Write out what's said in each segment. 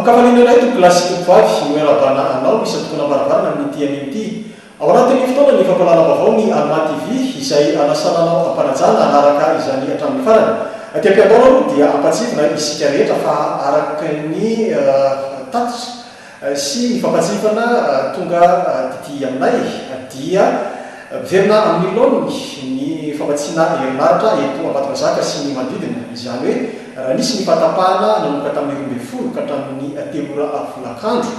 Amin-kafaliana indray tompokolahy sy tompovavy no iarahabana anao isan-tokonam-baravarana amin'ity anio ity. Ao anatin'ny fotoana ny fampahalalam-baovao ny Alma TV izay anasana anao am-panajana hanaraka izany hatramin'ny farany. Aty am-piandohana aloha dia ampahatsiahivina isika rehetra fa araka ny tatitra sy ny fampahatsiahivana tonga taty aminay dia miverina amin'ny laoniny ny famatsiana herinaratra eto Ambatondrazaka sy ny manodidina. Izany hoe raha nisy ny fahatapahana nanomboka tamin'ny 12 ka hatramin'ny telo ora folakandro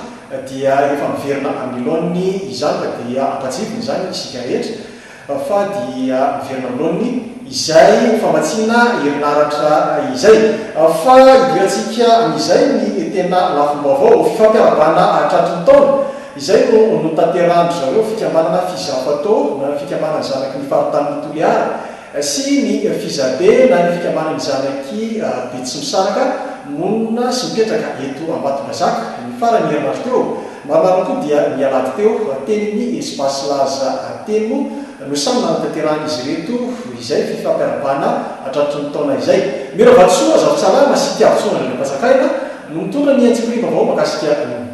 dia efa miverina amin'ny laoniny izany ka dia ampahatsiahivina izany isika rehetra fa dia miverina amin'ny laoniny izay famatsiana herinaratra izay. Fa idirantsika amin'izay ny tena lafim-baovao, fifampiarahabana tratry ny taona izay no notanterahan-dry zareo fikambanana Fizafato na fikambanan'ny zanaky ny faritanin'i Toliara sy ny Fizabe na ny fikambanan'ny zanak'i Betsimisaraka monina sy mipetraka eto Ambatondrazaka, ny faran'ny herinandro teo. Marimarina koa dia ny alahady teo, teny ny Espace Laza teny moa no samy nanatanterahan'izy ireto izay fifampiarahabana hatratry ny taona izay. Mira Vatosoa Zafitsalama sy Tiavotsoa Andriampanjakaina no mitondra ny antsipiriam-baovao mahakasika an'io.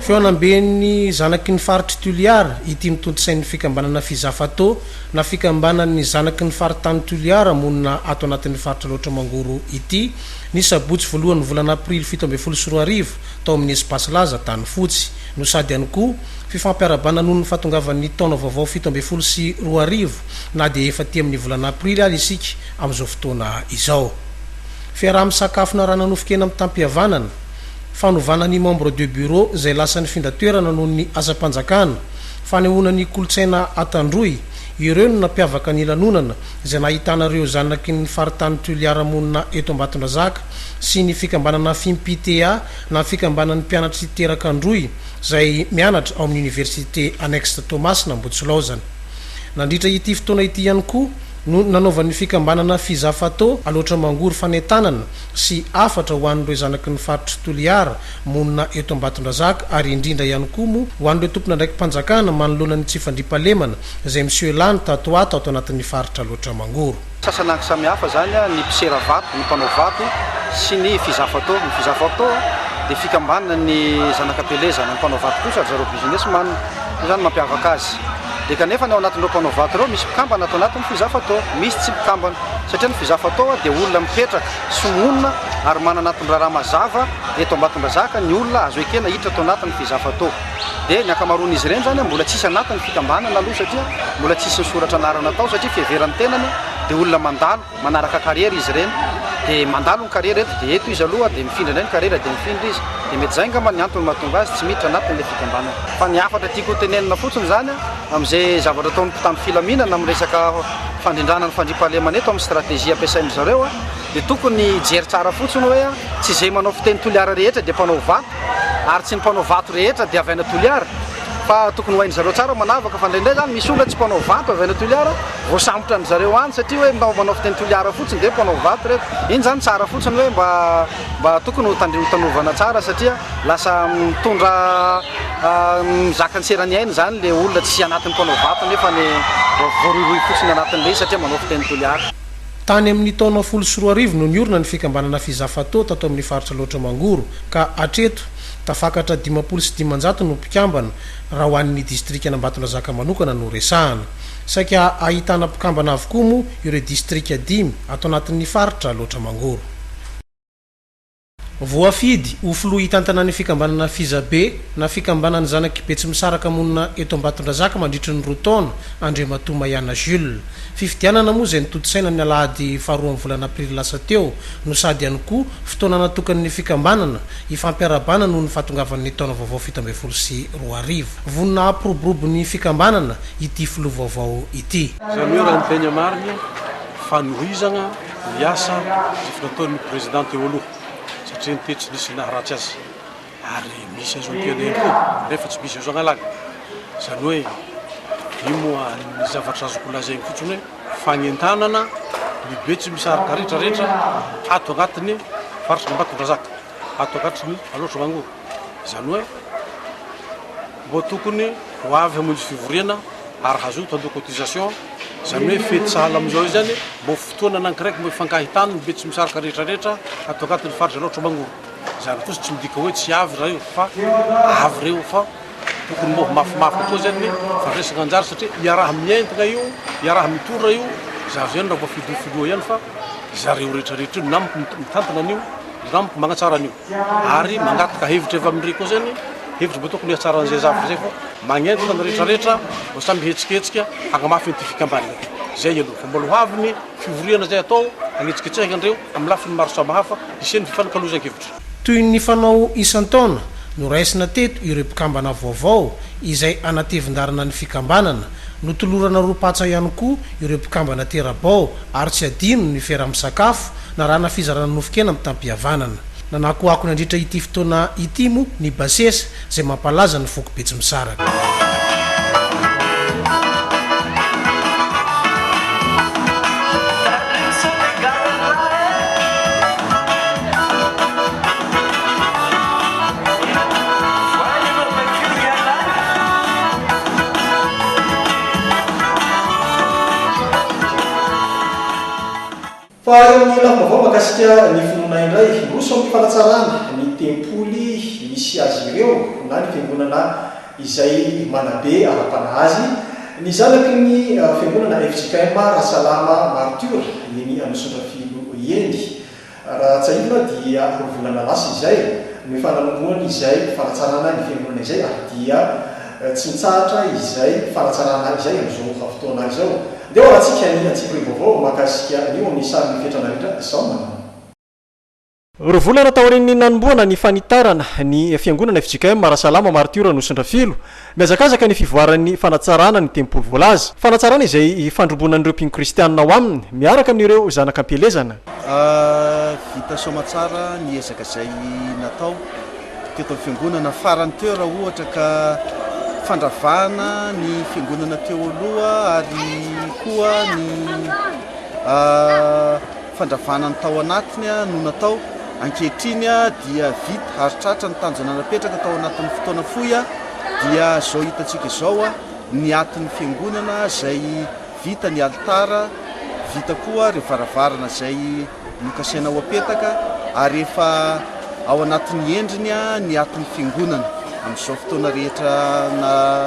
Fihaonamben'ny zanaky ny faritr'i Toliara ity notontosain'ny fikambanana Fizafato na fikambanan'ny zanaky ny faritany Toliara monina ato anatin'ny faritra Alaotra Mangoro ity ny sabotsy voalohan'ny volana aprily 2017 tao amin'ny Espace Laza tany Fotsy no sady ihany koa fifampiarahabana noho ny fahatongavan'ny taona vaovao 2017 na dia efa aty amin'ny volana aprily ary isika amin'izao fotoana izao. Fiaraha-misakafo narahana nofon-kena mitam-pihavanana, fanovana ny membre de bureau izay lasa nifindra toerana noho ny asam-panjakana, fanehoana ny kolontsaina Antandroy, ireo no nampiavaka ny lanonana izay nahitana ireo zanaky ny faritany Toliara monina eto Ambatondrazaka sy ny fikambanana Fimpta na fikambanan'ny mpianatr'i Terak'Androy izay mianatra ao amin'ny Université Annexe Toamasina Ambohitsilaozana. Nandritra ity fotoana ity ihany koa no nanaovan'ny fikambanana Fizafato Alaotra Mangoro fanentanana sy hafatra ho an'ireo zanaky ny faritr'i Toliara monina eto Ambatondrazaka ary indrindra ihany koa moa ho an'ireo tompon'andraiki-panjakana manoloana ny tsy fandriampahalemana izay miseho lany tato ho ato ato anatin'ny faritra Alaotra Mangoro. Sasanangy samihafa izany ny mpisera vato, ny mpanao vato sy ny Fizafato. Ny Fizafato dia fikambanana ny zanak'Ampelezana, ny mpanao vato kosa ry zareo business man. Io izany mampiavaka azy. Dia kanefa ny ao anatin'ireo mpanao vato ireo misy mpikambana ato anatin'ny Fizafato, misy tsy mpikambana. Satria ny Fizafato dia olona mipetraka sy monina ary manana anton-draharaha mazava eto Ambatondrazaka ny olona azo ekena hiditra ato anatin'ny Fizafato. Dia ny ankamaroan'izy ireny izany mbola tsisy anatin'ny fikambanana aloha satria mbola tsisy nisoratra anarana tao satria fiheveran'ny tenany dia olona mandalo manaraka carrière izy ireny dia mandalo ny carrière eto dia eto izy aloha dia mifindra indray ny carrière dia mifindra izy dia mety izay angamba ny antony mahatonga azy tsy miditra anatin'ilay fikambanana. Fa ny hafatra tiako ho tenenina fotsiny izany amin'izay zavatra ataon'ny mpitandro filaminana amin'ny resaka fandrindrana ny fandriampahalemana eto amin'ny stratégie ampiasain-dry zareo dia tokony hijery tsara fotsiny hoe tsy izay manao fiteny Toliara rehetra dia mpanao vato ary tsy ny mpanao vato rehetra dia avy any Toliara fa tokony ho hain-dry zareo tsara manavaka fa indraindray izany misy olona tsy mpanao vato avy any Toliara voasambotra an-dry zareo any satria hoe mba manao fiteny Toliara fotsiny dia mpanao vato ireto. Iny izany tsara fotsiny hoe mba mba tokony ho tandri- ho tanovana tsara satria lasa mitondra mizaka ny seran'ny ainy izany ilay olona tsy anatin'ny mpanao vato nefa ny voarohirohy fotsiny anatin'ilay izy satria manao fiteny Toliara. Tany amin'ny taona 2010 no niorina ny fikambanana Fizafato tato amin'ny faritra Alaotra Mangoro ka hatreto, tafakatra 550 no mpikambana raha ho an'ny distrikan'Ambatondrazaka manokana no resahana. Saika ahitana mpikambana avokoa moa ireo distrika dimy ato anatin'ny faritra Alaotra Mangoro. Voafidy ho filoha hitantana ny fikambanana Fizabe na fikambanan'ny zanak'i Betsimisaraka monina eto Ambatondrazaka mandritry ny roa taona Andriamatoa Mayana Jules. Fifidianana moa izay notontosaina ny alahady faharoan'ny volana aprily lasa teo no sady ihany koa fotoana natokan'ny fikambanana hifampiarahabana noho ny fahatongavan'ny taona vaovao 2017. Vonona hampiroborobo ny fikambanana ity filoha vaovao ity. Izany hoe raha ny tegna marigny, fanohizagna ny asa izay efa nataon'ny président teo aloha satria ny teo tsy nisy naharatsy azy ary misy azo ampiana ihany koa nefa tsy misy azo agnalana. Izany hoe io moa ny zavatra azoko lazainy fotsiny hoe fagnentanana ny Betsimisaraka rehetra rehetra ato agnatin'ny faritry Ambatondrazaka, ato agnatin'ny Alaotra Mangoro. Izany hoe mbo tokony ho avy hamonjy fivoriana ary hazoto handoa cotisation, izany hoe fety sahala amin'izao izany mbo fotoana anankiraiky mbo ifankahitana ny Betsimisaraka rehetra rehetra ato anatin'ny faritra Alaotra Mangoro. Izany kosa tsy midika hoe tsy avy zareo fa avy reo fa tokony mbo ho mafimafy kokoa zany ny fandraisana anjara satria iaraha-mientina io, iaraha-mitondra io, zaho zany raha voafidy ho filoha ihany fa zareo rehetra rehetra io namako mitantana an'io, namako magnatsara an'io ary mangataka hevitra avy amindreo koa zany, hevitra mbo tokony hahatsara an'izay zavatra zay fa magnentana ny rehetra rehetra mbo samy hihetsiketsika hagnamafy an'ity fikambanana ity, zay aloha fa mbola ho avy ny fivoriana zay atao hagnetsiketsehana andreo amin'ny lafiny maro samihafa hisian'ny fifanakalozan-kevitra. Toy ny fanao isan-taona, noraisina teto ireo mpikambana vaovao izay hanatevin-dalana ny fikambanana. Notolorana ro-patsa ihany koa ireo mpikambana tera-bao ary tsy adino ny fiaraha-misakafo narahana fizarana nofon-kena mitam-pihavanana. Nanakoako nandritra ity fotoana ity moa ny basesa izay mampalaza ny foko Betsimisaraka. Fa eo amin'ny lafim-baovao mahakasika ny finoana indray, miroso amin'ny fanatsarana ny tempoly misy azy ireo na ny fiangonana izay manabe ara-panahy azy, ny zanaky ny fiangonana fjkm Rasalama Martiora eny Anosiandrafilo eny. Raha tsiahivina dia roa volana lasa izay no efa nanombohany izay fanatsarana ny fiangonana izay ary dia tsy mitsahatra izay fanatsarana izay amin'izao fotoana izao. Ndeha ho arahantsika ny antsipiriam-baovao mahakasika an'io amin'ny sarin'i Fetra Narindra Jaona. Roa volana taorian'ny nanombohana ny fanitarana ny fiangonana fjkm Rasalama Martiora Nosondrafilo, mihazakazaka ny fivoaran'ny fanatsarana ny tempoly voalaza. Fanatsarana izay ifandrombonan'ireo mpino kristianina ao aminy miaraka amin'ireo zanaka am-pielezana. Vita soamatsara ny ezaka izay natao teto amin'ny fiangonana farany teo raha ohatra ka fandravahana ny fiangonana teo aloha ary koa ny fandravana ny tao anatiny no natao. Ankehitriny dia vita ary tratra ny tanjona napetraka tao anatin'ny fotoana fohy dia izao hitantsika izao ny atin'ny fiangonana izay Vita ny alitara, vita koa ireo varavarana izay nokasaina ho apetaka ary efa ao anatin'ny endriny ny atin'ny fiangonana amin'izao fotoana rehetra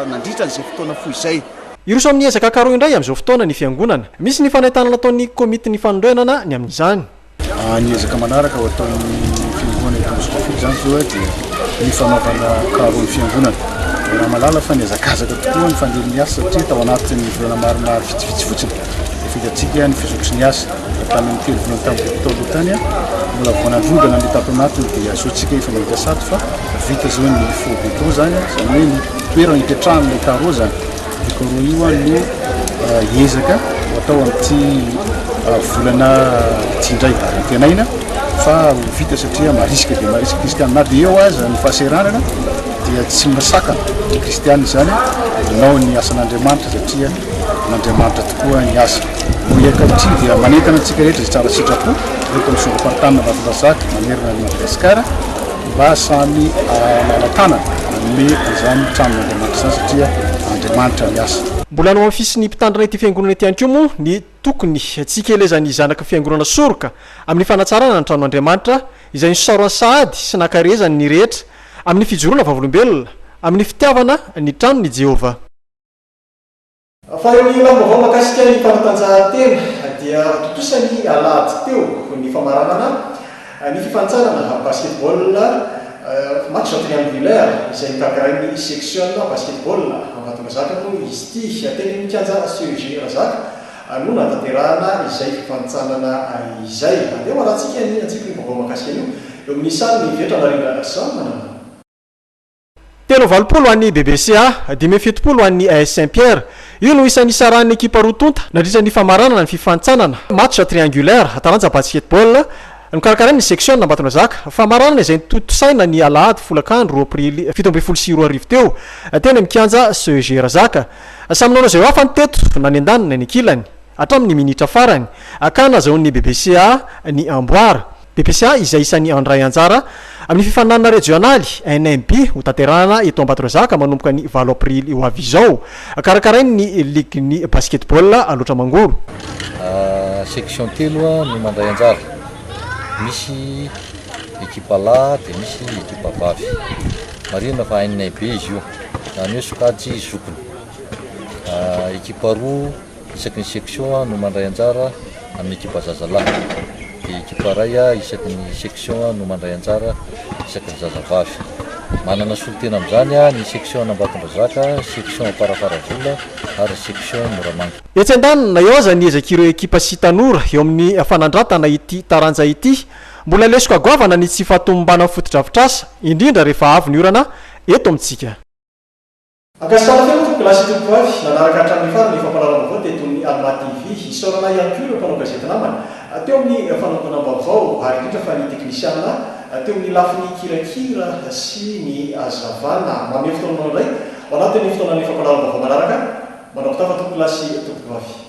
nandritra an'izay fotoana fohy izay. Hiroso amin'ny ezaka karohy indray amin'izao fotoana ny fiangonana. Misy ny fanentanana ataon'ny komitin'ny fanorenana ny amin'izany. Ny ezaka manaraka ho ataon'ny fiangonana eto Ambohitrafilo izany izao dia ny fanaovana carreau ny fiangonana. Raha mahalala fa nihazakazaka tokoa ny fandehan'ny asa satria tao anatin'ny volana maromaro vitsivitsy fotsiny dia efa hitantsika ny fizotry ny asa. Tany amin'ny telo volana tamin'ny tao aloha tany, mbola vao nandrodana ny tato anatiny dia izao tsika efa mahita sady fa vita izao ny faux béton izany, izany hoe ny toerana ipetrahan'ilay carreau izany. Io carreau io no ezaka ho atao amin'ity volana ity indray ary antenaina fa ho vita satria marisika dia marisika kristiana na dia eo aza ny fahasahiranana dia tsy misakana ny kristiana izany hanao ny asan'Andriamanitra satria an'Andriamanitra tokoa ny asa. Noho ankehitriny dia manentana antsika rehetra izay tsara sitrapo eto amin'ny songam-paritany Ambatondrazaka manerana an'i Madagasikara Mba samy hanala-tanana hanome an'izany tranon'Andriamanitra izany satria Andriamanitra miasa. Mbola nohamafisin'ny mpitandrina ity fiangonana ity ihany koa moa ny tokony tsy hikelezan'ny zanaky ny fiangonana soroka amin'ny fanatsarana ny tranon'Andriamanitra izay nisaorany sahady sy nankaherezany ny rehetra amin'ny fijoroana vavolombelona amin'ny fitiavana ny tranon'i Jehovah. Fa eo amin'ny lafim-baovao mahakasika ny fanatanjahantena dia tontosa ny alahady teo ny famaranana ny fifanintsanana basketball match triangulaire izay nokarakarain'ny seksiona basketball Ambatondrazaka moa izy ity. Teny amin'ny kianja CEG Razaka no nahatanterahana izay fifanintsanana izay. Andeha ho arahantsika ny antsipiriam-baovao mahakasika an'io eo amin'ny sarin'i Vetra Narindra Sahmanana. 83 ho an'ny BBCA, 75 ho an'ny AS Saint Pierre. Io no isan'ny nisarahan'ny ekipa roa tonta nandritra ny famaranana ny fifanintsanana, match triangulaire, taranja basketball, nokarakarain'ny seksiona Ambatondrazaka. Famaranana izay notontosaina ny alahady folakandro roa aprily 2017 teo, teny amin'ny kianja CEG Razaka. Samy nanao izay ho afany teto, na ny andaniny na ny ankilany, hatramin'ny minitra farany, ka nazahoan'ny BBCA ny amboara. BPCA izay isan'ny handray anjara amin'ny fifaninanana rejionaly, NMB, hotanterahana eto Ambatondrazaka manomboka ny valo aprily ho avy izao. Karakarain'ny ligin'ny basketball Alaotra Mangoro. Section telo no mandray anjara. Misy ekipa lahy dia misy ekipa vavy. Marihina fa NMB izy io, izany hoe sokajy zokiny. Ekipa roa isaky ny section no mandray anjara amin'ny ekipa zazalahy, dia ekipa iray isaky ny section no mandray anjara isaky ny zazavavy. Manana solontena amin'izany ny section Ambatondrazaka, section Amparafaravola ary ny section Moramanga. Etsy andaniny, na eo aza ny ezak'ireo ekipa sy tanora eo amin'ny fanandratana ity taranja ity, mbola lesoka goavana ny tsy fahatomombanan'ny fotodrafitrasa, indrindra rehefa avy ny orana eto amintsika. Ankasitrahana feno tompokolahy sy tompokovavy nanaraka hatramin'ny farany ny fampahalalam-baovao teto amin'ny Alma TV. Isaorana ihany koa ireo mpanao gazety namana teo amin'ny fanangonam-baovao ary indrindra fa ny teknisianina teo amin'ny lafiny kirakira sy ny hazavana. Manome fotoana anao indray ao anatin'ny fotoanan'ny fampahalalam-baovao manaraka. Manao mpitafa tompokolahy sy tompokovavy.